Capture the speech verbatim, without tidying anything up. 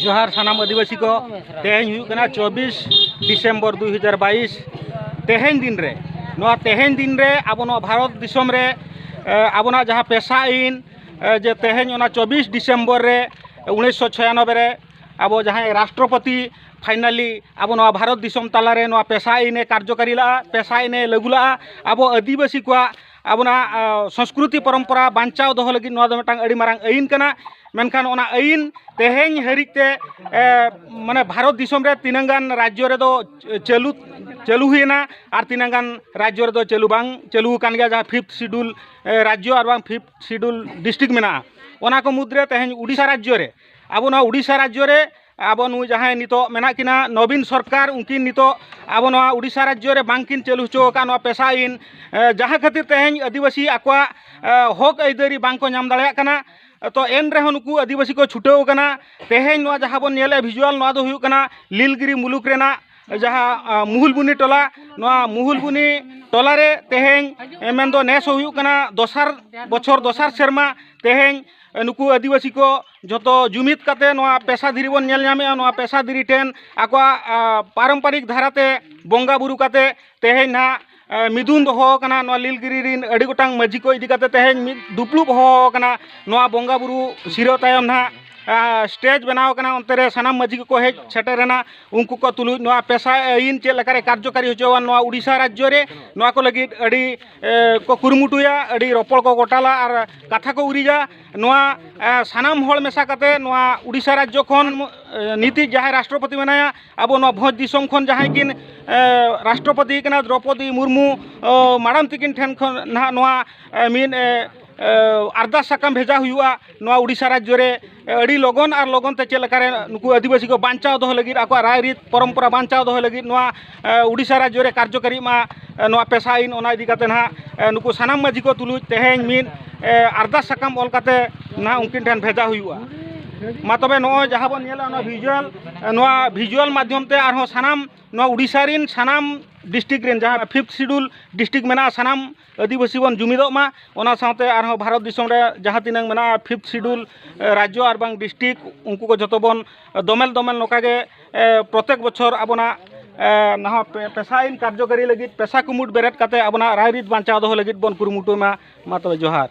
ᱡᱚᱦᱟᱨ ᱥᱟᱱᱟᱢ ᱟᱹᱫᱤᱵᱟᱹᱥᱤ ᱠᱚ᱾ ᱛᱮᱦᱮᱧ ᱦᱩᱭᱩᱜ ᱠᱟᱱᱟ ᱪᱚᱵᱵᱤᱥ ᱰᱤᱥᱮᱢᱵᱚᱨ ᱫᱩ ᱦᱟᱡᱟᱨ ᱵᱟᱭᱤᱥ᱾ ᱛᱮᱦᱮᱧ ᱫᱤᱱ ᱨᱮ, ᱱᱚᱣᱟ ᱛᱮᱦᱮᱧ ᱫᱤᱱ ᱨᱮ ᱟᱵᱚ ᱱᱚᱣᱟ ᱵᱷᱟᱨᱚᱛ ᱫᱤᱥᱚᱢ ᱨᱮ, ᱮ, ᱟᱵᱚᱱᱟᱜ ᱡᱟᱦᱟᱸ ᱯᱮᱥᱟ ᱟᱹᱭᱤᱱ, ᱮ, ᱡᱮ ᱛᱮᱦᱮᱧ ᱚᱱᱟ ᱪᱚᱵᱵᱤᱥ ᱰᱤᱥᱮᱢᱵᱚᱨ ᱨᱮ ᱩᱱᱤᱥᱥᱚ ᱪᱷᱚᱭᱟᱱᱚᱵᱵᱳᱭ ᱨᱮ ᱟᱵᱚ ᱡᱟᱦᱟᱸᱭ ᱨᱟᱥᱴᱨᱚᱯᱚᱛᱤ finally ᱟᱵᱚ ᱱᱚᱣᱟ ᱵᱷᱟᱨᱚᱛ ᱫᱤᱥᱚᱢ ᱛᱟᱞᱟᱨᱮ ᱱᱚᱣᱟ ᱯᱮᱥᱟ ᱟᱹᱭᱤᱱᱮ ᱠᱟᱨᱡᱚᱠᱟᱨᱤ ᱞᱟᱜᱼᱟ, ᱯᱮᱥᱟ ᱟᱹᱭᱤᱱᱮ ᱞᱟᱹᱜᱩ ᱞᱟᱜᱼᱟ᱾ ᱟᱵᱚ ᱟᱹᱫᱤᱵᱟᱹᱥᱤ ᱠᱚᱣᱟᱜ ᱟᱵᱚᱱᱟᱜ, ᱟ, ᱥᱚᱝᱥᱠᱨᱩᱛᱤ ᱯᱚᱨᱚᱢᱯᱚᱨᱟ ᱵᱟᱧᱪᱟᱣ ᱫᱚᱦᱚ ᱞᱟᱹᱜᱤᱫ ᱱᱚᱣᱟ ᱫᱚ ᱢᱤᱫᱴᱟᱝ ᱟᱹᱰᱤ ᱢᱟᱨᱟᱝ ᱟᱹᱭᱤᱱ ᱠᱟᱱᱟ᱾ ᱢᱮᱱᱠᱷᱟᱱ ᱚᱱᱟ ᱟᱹᱭᱤᱱ ᱛᱮᱦᱮᱧ ᱦᱟᱹᱨᱤᱡ ᱛᱮ, ᱮ, ᱢᱟᱱᱮ ᱵᱷᱟᱨᱚᱛ ᱫᱤᱥᱚᱢ ᱨᱮ ᱛᱤᱱᱟᱹᱝ ᱜᱟᱱ ᱨᱟᱡᱽᱡᱚ ᱨᱮᱫᱚ ᱪᱟᱹᱞᱩ, ᱪᱟᱹᱞᱩ ᱦᱩᱭᱮᱱᱟ ᱟᱨ ᱛᱤᱱᱟᱹᱝ ᱜᱟᱱ ᱨᱟᱡᱽᱡᱚ ᱨᱮᱫᱚ ᱪᱟᱹᱞᱩ ᱵᱟᱝ ᱪᱟᱹᱞᱩ ᱟᱠᱟᱱ ᱜᱮᱭᱟ, ᱡᱟᱦᱟᱸ ᱯᱷᱤᱯᱛᱷ ᱥᱤᱰᱩᱞ, ᱮ, ᱨᱟᱡᱽᱡᱚ ᱟᱨ ᱵᱟᱝ ᱯᱷᱤᱯᱛᱷ ᱥᱤᱰᱩᱞ ᱰᱤᱥᱴᱨᱤᱠᱴ ᱢᱮᱱᱟᱜᱼᱟ᱾ ᱚᱱᱟ ᱠᱚ ᱢᱩᱫᱽᱨᱮ ᱛᱮᱦᱮᱧ ᱩᱰᱤᱥᱟ ᱨᱟᱡᱽᱡᱚ ᱨᱮ, ᱟᱵᱚ ᱱᱚᱣᱟ ᱩᱰᱤᱥᱟ ᱨᱟᱡᱽᱡᱚ ᱨᱮ ᱟᱵᱚ ᱱᱩᱭ ᱡᱟᱦᱟᱸᱭ ᱱᱤᱛᱚᱜ ᱢᱮᱱᱟᱜ ᱠᱤᱱᱟ ᱱᱚᱵᱤᱱ ᱥᱚᱨᱠᱟᱨ, ᱩᱱᱠᱤᱱ ᱱᱤᱛᱚᱜ ᱟᱵᱚ ᱱᱚᱣᱟ ᱩᱰᱤᱥᱟ ᱨᱟᱡᱽᱡᱚ ᱨᱮ ᱵᱟᱝᱠᱤᱱ ᱪᱟᱹᱞᱩ ᱦᱚᱪᱚ ᱟᱠᱟᱫ ᱱᱚᱣᱟ ᱯᱮᱥᱟ ᱟᱹᱭᱤᱱ, ᱮ, ᱡᱟᱦᱟᱸ ᱠᱷᱟᱹᱛᱤᱨ ᱛᱮᱦᱮᱧ ᱟᱹᱫᱤᱵᱟᱹᱥᱤ ᱟᱠᱚᱣᱟᱜ, ᱮ, ᱦᱚᱠ ᱟᱹᱭᱫᱟᱹᱨᱤ ᱵᱟᱝ ᱠᱚ ᱧᱟᱢ ᱫᱟᱲᱮᱭᱟᱜ ᱠᱟᱱᱟ᱾ ᱛᱚ ᱮᱱ ᱨᱮᱦᱚᱸ ᱱᱩᱠᱩ ᱟᱹᱫᱤᱵᱟᱹᱥᱤ ᱠᱚ ᱪᱷᱩᱴᱟᱹᱣ ᱟᱠᱟᱱᱟ᱾ ᱛᱮᱦᱮᱧ ᱱᱚᱣᱟ ᱡᱟᱦᱟᱸ ᱵᱚᱱ ᱧᱮᱞᱮᱫᱼᱟ visual, ᱱᱚᱣᱟ ᱫᱚ ᱦᱩᱭᱩᱜ ᱠᱟᱱᱟ ᱞᱤᱞᱜᱤᱨᱤ ᱢᱩᱞᱩᱠ ᱨᱮᱱᱟᱜ ᱡᱟᱦᱟᱸ, ᱟ, ᱢᱩᱦᱩᱞᱵᱩᱱᱤ ᱴᱚᱞᱟ, ᱱᱚᱣᱟ ᱢᱩᱦᱩᱞᱵᱩᱱᱤ ᱴᱚᱞᱟ ᱨᱮ ᱛᱮᱦᱮᱧ, ᱮ, ᱢᱮᱱᱫᱚ ᱱᱮᱥ ᱦᱚᱸ ᱦᱩᱭᱩᱜ ᱠᱟᱱᱟ ᱫᱚᱥᱟᱨ ᱵᱚᱪᱷᱚᱨ, ᱫᱚᱥᱟᱨ ᱥᱮᱨᱢᱟ᱾ ᱛᱮᱦᱮᱧ, ᱮ, ᱱᱩᱠᱩ ᱟᱹᱫᱤᱵᱟᱹᱥᱤ ᱠᱚ ᱡᱷᱚᱛᱚ ᱡᱩᱢᱤᱫ ᱠᱟᱛᱮ ᱱᱚᱣᱟ ᱯᱮᱥᱟ ᱫᱷᱤᱨᱤ ᱵᱚᱱ ᱧᱮᱞ ᱧᱟᱢᱮᱫᱼᱟ᱾ ᱱᱚᱣᱟ ᱯᱮᱥᱟ ᱫᱷᱤᱨᱤ ᱴᱷᱮᱱ ᱟᱠᱚᱣᱟᱜ, ᱟ, ᱯᱟᱨᱚᱢᱯᱟᱨᱤᱠ ᱫᱷᱟᱨᱟᱛᱮ ᱵᱚᱸᱜᱟ ᱵᱩᱨᱩ ᱠᱟᱛᱮ ᱛᱮᱦᱮᱧ ᱱᱟᱦᱟᱜ, ᱮ, ᱢᱤᱫᱩᱱ ᱫᱚᱦᱚ ᱟᱠᱟᱱᱟ᱾ ᱱᱚᱣᱟ ᱞᱤᱞᱜᱤᱨᱤ ᱨᱤᱱ ᱟᱹᱰᱤ ᱜᱚᱴᱟᱝ ᱢᱟᱹᱡᱷᱤ ᱠᱚ ᱤᱫᱤ ᱠᱟᱛᱮ ᱛᱮᱦᱮᱧ ᱢᱤᱫ ᱫᱩᱯᱲᱩᱵ ᱦᱚᱦᱚ ᱟᱠᱟᱱᱟ᱾ ᱱᱚᱣᱟ ᱵᱚᱸᱜᱟ ᱵᱩᱨᱩ ᱥᱤᱨᱟᱹ ᱛᱟᱭᱚᱢ ᱱᱟᱦᱟᱜ, ᱟ, ᱥᱴᱮᱡᱽ ᱵᱮᱱᱟᱣ ᱟᱠᱟᱱᱟ, ᱚᱱᱛᱮ ᱨᱮ ᱥᱟᱱᱟᱢ ᱢᱟᱹᱡᱷᱤ ᱠᱚᱠᱚ ᱦᱮᱡ ᱥᱮᱴᱮᱨᱮᱱᱟ᱾ ᱩᱱᱠᱩ ᱠᱚ ᱛᱩᱞᱩᱡ ᱱᱚᱣᱟ ᱯᱮᱥᱟ ᱟᱹᱭᱤᱱ ᱪᱮᱫ ᱞᱮᱠᱟᱨᱮ ᱠᱟᱨᱡᱚᱠᱟᱨᱤ ᱦᱚᱪᱚᱣᱟᱱ ᱱᱚᱣᱟ ᱩᱰᱤᱥᱟ ᱨᱟᱡᱽᱡᱚ ᱨᱮ, ᱱᱚᱣᱟ ᱠᱚ ᱞᱟᱹᱜᱤᱫ ᱟᱹᱰᱤ, ᱮ, ᱠᱚ ᱠᱩᱨᱩᱢᱩᱴᱩᱭᱟ, ᱟᱹᱰᱤ ᱨᱚᱯᱚᱲ ᱠᱚ ᱜᱚᱴᱟᱞᱟ ᱟᱨ ᱠᱟᱛᱷᱟ ᱠᱚ ᱩᱨᱤᱡᱟ᱾ ᱱᱚᱣᱟ, ᱮ, ᱥᱟᱱᱟᱢ ᱦᱚᱲ ᱢᱮᱥᱟ ᱠᱟᱛᱮ ᱱᱚᱣᱟ ᱩᱰᱤᱥᱟ ᱨᱟᱡᱽᱡᱚ ᱠᱷᱚᱱ, ᱮ, ᱱᱤᱛᱤᱡ ᱡᱟᱦᱟᱸᱭ ᱨᱟᱥᱴᱨᱚᱯᱚᱛᱤ ᱢᱮᱱᱟᱭᱟ, ᱟᱵᱚ ᱱᱚᱣᱟ ᱵᱷᱚᱸᱡᱽ ᱫᱤᱥᱚᱢ ᱠᱷᱚᱱ ᱡᱟᱦᱟᱸᱭ ᱠᱤᱱ, ᱮ, ᱨᱟᱥᱴᱨᱚᱯᱚᱛᱤ ᱠᱟᱱᱟ ᱫᱨᱚᱯᱚᱫᱤ ᱢᱩᱨᱢᱩ, ᱚ, ᱢᱟᱲᱟᱝ ᱛᱤᱠᱤᱱ ᱴᱷᱮᱱ ᱠᱷᱚᱱ ᱱᱟᱦᱟᱜ ᱱᱚᱣᱟ, ᱮ, ᱢᱤᱫ, ᱮ, ᱮ, ᱟᱨᱫᱟᱥ ᱥᱟᱠᱟᱢ ᱵᱷᱮᱡᱟ ᱦᱩᱭᱩᱜᱼᱟ ᱱᱚᱣᱟ ᱩᱰᱤᱥᱟ ᱨᱟᱡᱽᱡᱚ ᱨᱮ, ᱮ, ᱟᱹᱰᱤ ᱞᱚᱜᱚᱱ ᱟᱨ ᱞᱚᱜᱚᱱ ᱛᱮ ᱪᱮᱫ ᱞᱮᱠᱟᱨᱮ ᱱᱩᱠᱩ ᱟᱹᱫᱤᱵᱟᱹᱥᱤ ᱠᱚ ᱵᱟᱧᱪᱟᱣ ᱫᱚᱦᱚ ᱞᱟᱹᱜᱤᱫ, ᱟᱠᱚᱣᱟᱜ ᱨᱟᱭ ᱨᱤᱛ ᱯᱚᱨᱚᱢᱯᱚᱨᱟ ᱵᱟᱧᱪᱟᱣ ᱫᱚᱦᱚ ᱞᱟᱹᱜᱤᱫ ᱱᱚᱣᱟ, ᱮ, ᱩᱰᱤᱥᱟ ᱨᱟᱡᱽᱡᱚ ᱨᱮ ᱠᱟᱨᱡᱚᱠᱟᱨᱤᱜ ᱢᱟ, ᱮ, ᱱᱚᱣᱟ ᱯᱮᱥᱟ ᱟᱹᱭᱤᱱ, ᱚᱱᱟ ᱤᱫᱤ ᱠᱟᱛᱮ ᱱᱟᱦᱟᱜ, ᱮ, ᱱᱩᱠᱩ ᱥᱟᱱᱟᱢ ᱢᱟᱹᱡᱷᱤ ᱠᱚ ᱛᱩᱞᱩᱡ ᱛᱮᱦᱮᱧ ᱢᱤᱫ, ᱮ, ᱟᱨᱫᱟᱥ ᱥᱟᱠᱟᱢ ᱚᱞ ᱠᱟᱛᱮ ᱱᱟᱦᱟᱜ ᱩᱱᱠᱤᱱ ᱴᱷᱮᱱ ᱵᱷᱮᱡᱟ ᱦᱩᱭᱩᱜᱼᱟ᱾ ᱢᱟ ᱛᱚᱵᱮ ᱱᱚᱜᱼᱚᱭ ᱡᱟᱦᱟᱸ ᱵᱚᱱ ᱧᱮᱞᱟ ᱱᱚᱣᱟ ᱵᱷᱤᱡᱩᱣᱟᱞ, ᱱᱚᱣᱟ ᱵᱷᱤᱡᱩᱣᱟᱞ ᱢᱟᱫᱽᱫᱷᱚᱢ ᱛᱮ ᱟᱨᱦᱚᱸ ᱥᱟᱱᱟᱢ ᱱᱚᱣᱟ ᱩᱰᱤᱥᱟ ᱨᱤᱱ ᱥᱟᱱᱟᱢ ᱰᱤᱥᱴᱨᱤᱠᱴ ᱨᱤᱱ ᱡᱟᱦᱟᱸ ᱯᱷᱤᱯᱛᱷ ᱥᱤᱰᱩᱞ ᱰᱤᱥᱴᱨᱤᱠᱴ ᱢᱮᱱᱟᱜᱼᱟ, ᱥᱟᱱᱟᱢ ᱟᱹᱫᱤᱵᱟᱹᱥᱤ ᱵᱚᱱ ᱡᱩᱢᱤᱫᱚᱜ ᱢᱟ᱾ ᱚᱱᱟ ᱥᱟᱶᱛᱮ ᱟᱨᱦᱚᱸ ᱵᱷᱟᱨᱚᱛ ᱫᱤᱥᱚᱢ ᱨᱮ ᱡᱟᱦᱟᱸ ᱛᱤᱱᱟᱹᱝ ᱢᱮᱱᱟᱜᱼᱟ ᱯᱷᱤᱯᱛᱷ ᱥᱤᱰᱩᱞ, ᱮ, ᱨᱟᱡᱽᱡᱚ ᱟᱨ ᱵᱟᱝ ᱰᱤᱥᱴᱨᱤᱠᱴ, ᱩᱱᱠᱩ ᱠᱚ ᱡᱷᱚᱛᱚ ᱵᱚᱱ ᱫᱚᱢᱮᱞ ᱫᱚᱢᱮᱞ ᱱᱚᱝᱠᱟ ᱜᱮ, ᱮ, ᱯᱨᱚᱛᱮᱠ ᱵᱚᱪᱷᱚᱨ ᱟᱵᱚᱱᱟᱜ, ᱮ, ᱱᱟᱦᱟᱜ ᱯᱮ-, ᱯᱮᱥᱟ ᱟᱹᱭᱤᱱ ᱠᱟᱨᱡᱚᱠᱟᱨᱤ ᱞᱟᱹᱜᱤᱫ, ᱯᱮᱥᱟ ᱠᱩᱢᱩᱴ ᱵᱮᱨᱮᱫ ᱠᱟᱛᱮ ᱟᱵᱚᱱᱟᱜ ᱨᱟᱭᱨᱤᱛ ᱵᱟᱧᱪᱟᱣ ᱫᱚᱦᱚ ᱞᱟᱹᱜᱤᱫ ᱵᱚᱱ ᱠᱩᱨᱩᱢᱩᱴᱩᱭ ᱢᱟ᱾ ᱢᱟ ᱛᱚᱵᱮ ᱡᱚᱦᱟᱨ᱾